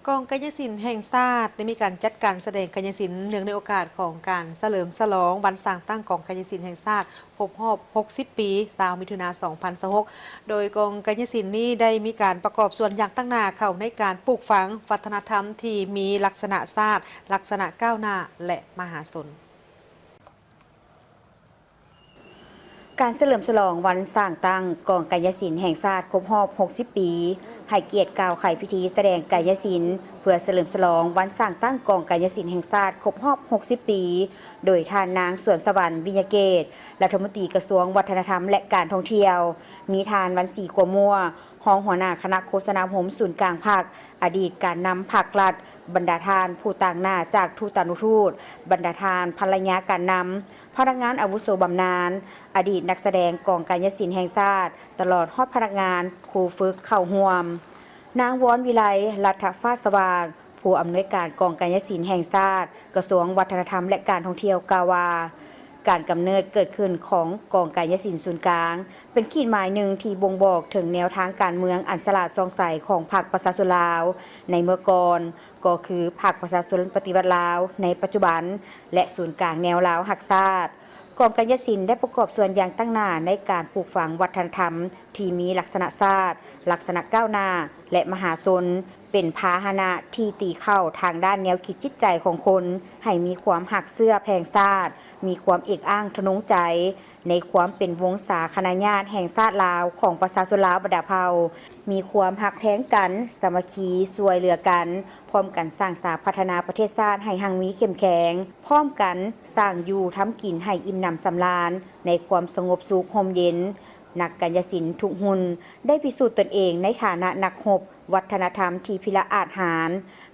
ກອງກາຍະສິນແຫ່ງຊາດ ໄດ້ມີການຈັດການສະແດງກາຍະສິນ ເນື່ອງໃນໂອກາດຂອງການສະເຫຼີມສະຫຼອງວັນສ້າງຕັ້ງກອງກາຍະສິນແຫ່ງຊາດ ຄົບຮອບຫົກສິບປີ ຊາວ ມິຖຸນາ ສອງພັນຊາວຫົກ ໂດຍກອງກາຍະສິນນີ້ໄດ້ມີການປະກອບສ່ວນຢ່າງຕັ້ງໜ້າເຂົ້າໃນການປູກຝັງວັດທະນະທຳທີ່ມີລັກສະນະຊາດ, ລັກສະນະກ້າວໜ້າ ແລະ ມະຫາຊົນ. ການສະເຫຼີມສະຫຼອງວັນສ້າງຕັ້ງກອງກາຍະສິນແຫ່ງຊາດຄົບຮອບຫົກສິບປີ ໃຫ້ກຽດກ່າວໄຂພິທີສະແດງກາຍະສິນ ເພື່ອສະເຫຼີມສະຫຼອງວັນສ້າງຕັ້ງກອງກາຍະສິນແຫ່ງຊາດຄົບຮອບຫົກສິບປີ ໂດຍທ່ານນາງ ສວນສະຫວັນ ວິຍະເກດ ລັດຖະມົນຕີກະຊວງວັດທະນະທຳ ແລະ ການທ່ອງທ່ຽວ, ມີທ່ານ ວັນສີ ກົວມົວ ຮອງຫົວໜ້າຄະນະໂຄສະນາອົບຮົມສູນກາງພັກ, ອະດີດການນຳພັກລັດ, ບັນດາທ່ານຜູ້ຕາງໜ້າຈາກທູຕານຸທູດ, ບັນດາທ່ານພັນລະຍາການນຳ, ພະນັກງານອາວຸໂສບຳນານ, ອະດີດນັກສະແດງກອງກາຍະສິນແຫ່ງຊາດ, ຕະຫຼອດຮອດພະນັກງານ, ຄູຝຶກເຂົ້າຮ່ວມ. ນາງ ວອນວິໄລ ລັດຖະຟ້າສະຫວ່າງ ຜູ້ອຳນວຍການກອງກາຍະສິນແຫ່ງຊາດ, ກະຊວງວັດທະນະທຳ ແລະ ການທ່ອງທ່ຽວ ກ່າວວ່າ ການກຳເນີດເກີດຂຶ້ນຂອງກອງກາຍະສິນສູນກາງ ເປັນຂີດໝາຍໜຶ່ງທີ່ບົ່ງບອກເຖິງແນວທາງການເມືອງອັນສະຫຼາດສ່ອງໃສຂອງພັກປະຊາຊົນລາວໃນເມື່ອກ່ອນ, ກໍຄືພັກປະຊາຊົນປະຕິວັດລາວໃນປັດຈຸບັນ ແລະ ສູນກາງແນວລາວຮັກຊາດ. ກອງກາຍະສິນໄດ້ປະກອບສ່ວນຢ່າງຕັ້ງໜ້າໃນການປູກຝັງວັດທະນະທຳທີ່ມີລັກສະນະຊາດ, ລັກສະນະກ້າວໜ້າ ແລະ ມະຫາຊົນ, ເປັນພາຫະນະທີ່ຕີເຂົ້າທາງດ້ານແນວຄິດຈິດໃຈຂອງຄົນ ໃຫ້ມີຄວາມຮັກເຊື້ອແພງຊາດ, ມີຄວາມເອກອ້າງທະນົງໃຈ ໃນຄວາມເປັນວົງສາຄະນະຍາດແຫ່ງຊາດລາວຂອງປະຊາຊົນລາວບັນດາເຜົ່າ, ມີຄວາມຮັກແພງກັນ, ສາມັກຄີຊ່ວຍເຫຼືອກັນ, ພ້ອມກັນສ້າງສາພັດທະນາປະເທດຊາດໃຫ້ຮັ່ງມີເຂັ້ມແຂງ, ພ້ອມກັນສ້າງຢູ່ທຳກິນໃຫ້ອີ່ມໜຳສຳລານ ໃນຄວາມສະຫງົບສຸກຮົ່ມເຢັນ. ນັກກາຍະສິນທຸກຮຸ່ນໄດ້ພິສູດຕົນເອງໃນຖານະນັກຮົບ ວັດທະນະທຳທີ່ພິລະອາດຫານ,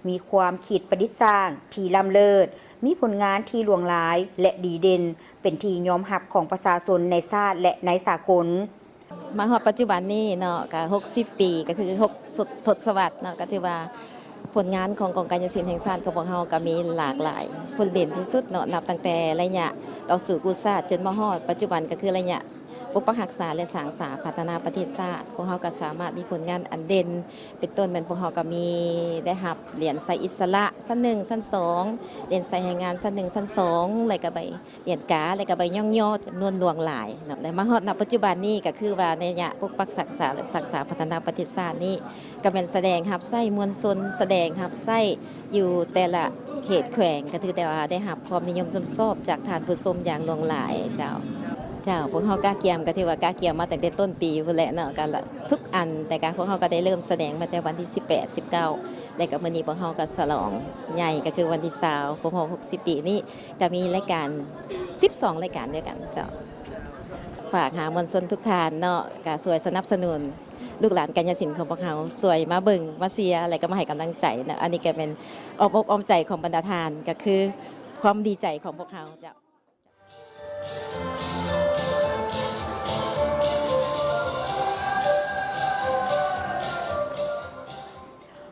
ມີຄວາມຄິດປະດິດສ້າງທີ່ລ້ຳເລີດ, ມີຜົນງານທີ່ຫຼວງຫຼາຍ ແລະ ດີເດັ່ນ, ເປັນທີ່ຍອມຮັບຂອງປະຊາຊົນໃນຊາດ ແລະ ໃນສາກົນ. ມາຮອດປັດຈຸບັນນີ້ເນາະ ກະຫົກສິບປີ ກະຄືຫົກທົດສະວັດເນາະ ກະຖືວ່າຜົນງານຂອງກອງກາຍະສິນແຫ່ງຊາດຂອງພວກເຮົາກະມີຫຼາກຫຼາຍ. ຜົນເດັ່ນທີ່ສຸດເນາະ ນັບຕັ້ງແຕ່ໄລຍະຕໍ່ສູ້ກູ້ຊາດ ຈົນມາຮອດປັດຈຸບັນ ກະຄືໄລຍະ ປົກປັກຮັກສາ ແລະ ສ້າງສາພັດທະນາປະເທດຊາດ, ພວກເຮົາກໍສາມາດມີຜົນງານອັນເດັ່ນ ເປັນຕົ້ນແມ່ນພວກເຮົາກໍມີໄດ້ຮັບຫຼຽນໄຊອິດສະຫຼະຊັ້ນໜຶ່ງ, ຊັ້ນສອງ, ຫຼຽນໄຊແຮງງານຊັ້ນໜຶ່ງ, ຊັ້ນສອງ ແລະກໍໃບຫຼຽນກາ ແລະກໍໃບຍ້ອງຍໍຈຳນວນຫຼວງຫຼາຍເນາະ. ແລະມາຮອດ ນະ ປັດຈຸບັນນີ້ກໍຄືວ່າໄລຍະປົກປັກຮັກສາ ແລະ ສ້າງສາພັດທະນາປະເທດຊາດນີ້ ກໍແມ່ນສະແດງຮັບໃຊ້ມວນຊົນ, ສະແດງຮັບໃຊ້ຢູ່ແຕ່ລະເຂດແຂວງ ກໍຖືແຕ່ວ່າໄດ້ຮັບຄວາມນິຍົມຊົມຊອບຈາກທ່ານຜູ້ຊົມຢ່າງຫຼວງຫຼາຍເຈົ້າ. ເຈົ້າ ພວກເຮົາກະກຽມ ກໍຖືວ່າກະກຽມມາຕັ້ງແຕ່ຕົ້ນປີພຸ້ນແຫຼະເນາະ ກະທຸກອັນ ແຕ່ກະພວກເຮົາກໍໄດ້ເລີ່ມສະແດງມາແຕ່ວັນທີສິບແປດ ສິບເກົ້າ ແລະກະມື້ນີ້ພວກເຮົາກໍສະຫຼອງໃຫຍ່ ກໍຄືວັນທີຊາວ ຄົບຮອບຫົກສິບປີນີ້ ກະມີລາຍການສິບສອງລາຍການດ້ວຍກັນເຈົ້າ. ຝາກຫາມວນຊົນທຸກທ່ານເນາະ ກະຊ່ວຍສະໜັບສະໜູນ ລູກຫຼານກາຍະສິນຂອງພວກເຮົາ ຊ່ວຍມາເບິ່ງມາເຊຍ ແລະກໍມາໃຫ້ກຳລັງໃຈເນາະ. ອັນນີ້ກໍແມ່ນອ້ອມອົກອ້ອມໃຈຂອງບັນດາທ່ານ ກໍຄືຄວາມດີໃຈຂອງພວກເຮົາເຈົ້າ.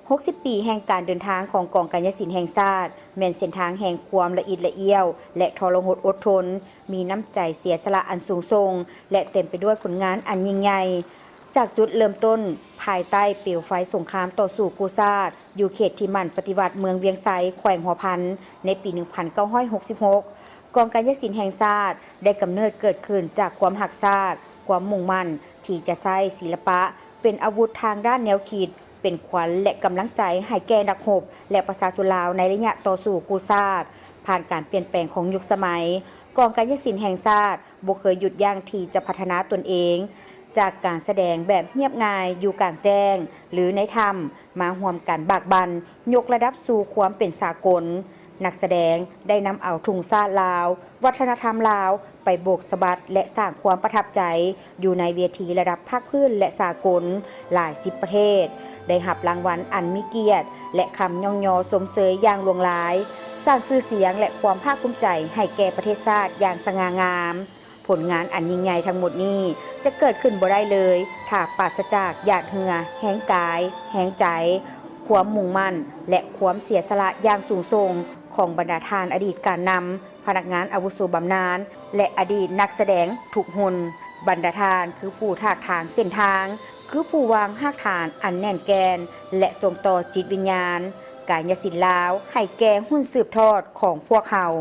ຫົກສິບປີແຫ່ງການເດີນທາງຂອງກອງກາຍະສິນແຫ່ງຊາດ ແມ່ນເສັ້ນທາງແຫ່ງຄວາມລະອິດລະອ້ຽວ ແລະ ທໍລະຫົດອົດທົນ, ມີນ້ຳໃຈເສຍສະຫຼະອັນສູງສົ່ງ ແລະ ເຕັມໄປດ້ວຍຜົນງານອັນຍິ່ງໃຫຍ່. ຈາກຈຸດເລີ່ມຕົ້ນພາຍໃຕ້ເປວໄຟສົງຄາມຕໍ່ສູ້ກູ້ຊາດ ຢູ່ເຂດທີ່ໝັ້ນປະຕິວັດເມືອງວຽງໄຊ ແຂວງຫົວພັນ ໃນປີໜຶ່ງພັນເກົ້າຮ້ອຍຫົກສິບຫົກ ກອງກາຍະສິນແຫ່ງຊາດໄດ້ກຳເນີດເກີດຂຶ້ນຈາກຄວາມຮັກຊາດ, ຄວາມມຸ່ງໝັ້ນທີ່ຈະໃຊ້ສິລະປະເປັນອາວຸດທາງດ້ານແນວຄິດ, ເປັນຂວັນ ແລະ ກຳລັງໃຈໃຫ້ແກ່ນັກຮົບ ແລະ ປະຊາຊົນລາວໃນໄລຍະຕໍ່ສູ້ກູ້ຊາດ. ຜ່ານການປ່ຽນແປງຂອງຍຸກສະໄໝ, ກອງກາຍະສິນແຫ່ງຊາດບໍ່ເຄີຍຢຸດຢັ້ງທີ່ຈະພັດທະນາຕົນເອງ, ຈາກການສະແດງແບບຮຽບງ່າຍຢູ່ກາງແຈ້ງ ຫຼື ໃນຖ້ຳ ມາຮ່ວມກັນບາກບັ່ນຍົກລະດັບສູ່ຄວາມເປັນສາກົນ. ນັກສະແດງໄດ້ນຳເອົາທຸງຊາດລາວ, ວັດທະນະທຳລາວ ໄປໂບກສະບັດ ແລະ ສ້າງຄວາມປະທັບໃຈຢູ່ໃນເວທີລະດັບພາກພື້ນ ແລະ ສາກົນຫຼາຍສິບປະເທດ, ໄດ້ຮັບລາງວັນອັນມີກຽດ ແລະ ຄຳຍ້ອງຍໍຊົມເຊີຍຢ່າງຫຼວງຫຼາຍ, ສ້າງຊື່ສຽງ ແລະ ຄວາມພາກພູມໃຈໃຫ້ແກ່ປະເທດຊາດຢ່າງສະຫງ່າງາມ. ຜົນງານອັນຍິ່ງໃຫຍ່ທັງໝົດນີ້ຈະເກີດຂຶ້ນບໍ່ໄດ້ເລີຍ ຖ້າປາສະຈາກຫຍາດເຫື່ອ, ແຮງກາຍ, ແຮງໃຈ, ຄວາມມຸ່ງໝັ້ນ ແລະ ຄວາມເສຍສະຫຼະຢ່າງສູງສົ່ງຂອງບັນດາທ່ານອະດີດການນຳ, ພະນັກງານອາວຸໂສບຳນານ ແລະ ອະດີດນັກສະແດງທຸກຮຸ່ນ. ບັນດາທ່ານຄືຜູ້ຖາກຖາງເສັ້ນທາງ, ຄື ຄືຜູ້ວາງຮາກຖານອັນແໜ້ນແກ່ນ ແລະ ສົ່ງຕໍ່ຈິດວິນຍານ ກາຍະສິນລາວ ໃຫ້ແກ່ຮຸ່ນສືບທອດຂອງພວກເຮົາ.